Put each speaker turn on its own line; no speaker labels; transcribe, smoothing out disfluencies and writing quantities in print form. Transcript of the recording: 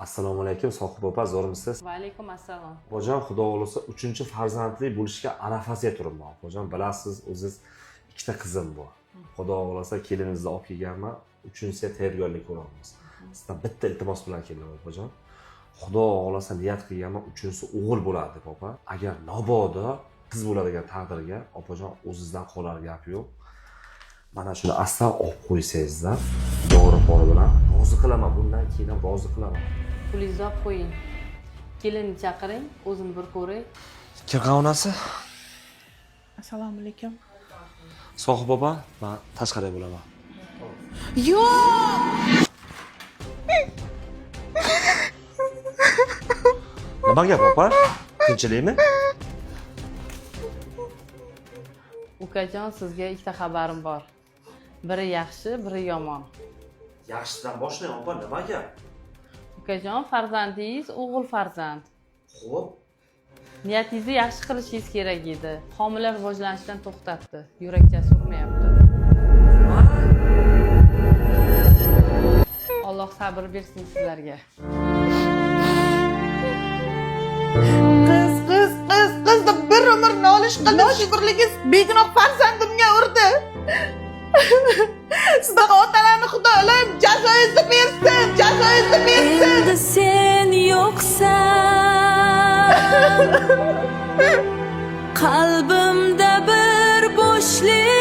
Assalomu alaykum, Sohib opa, zo'rmisiz?
Va alaykum assalom.
Opajon, xudo xohlasa 3 farzandli bo'lishga arafasiga turibman. Opajon, bilasiz, o'ziz ikkita qizim bor. Xudo xohlasa keliningizni olib kelganman, uchinchisiga tayyorgarlik ko'ramiz. Sizdan bitta iltimos bilan keldim, opajon. Xudo xohlasa niyat qilganman, uchinchisi o'g'il bo'ladi deb, opa. Agar mabodo qiz bo'ladigan taqdirga, opajon, o'zizdan qolar gap yo'q. Mana shuni asal olib qo'ysangizda, dori pori bilan rozi qilaman, bundan keyin ham rozi qilaman.
Pulingizni olib qo'ying. Kelinni chaqiring, o'zini bir ko'ray.
Kirgan onasi?
Assalomu alaykum.
Sohib opa, men tashqarida bo'laman.
Yo'q!
Nima gap, opa? Tinchlikmi?
Ukajon, sizga ikkita xabarim bor. Biri yaxshi, biri yomon.
Yaxshidan boshlang, opa, nima gap?
Ukajon, farzandingiz o'g'il farzand.
Xo'p.
Niyatingizni yaxshi qilishingiz kerak edi. Homila rivojlanishdan to'xtatdi. Yurakchasi urmayapti. Alloh sabr bersin sizlarga.
Qiz, qiz, qiz, qiz deb bir umr nolish qildim. Shukurligingiz begunoh farzandimga urdi. Sizdaqa otalarni Xudo iloyim jazoingizni bersin, jazoingizni bersin.
Endi sen yo'qsan, qalbimda bir bo'shlik.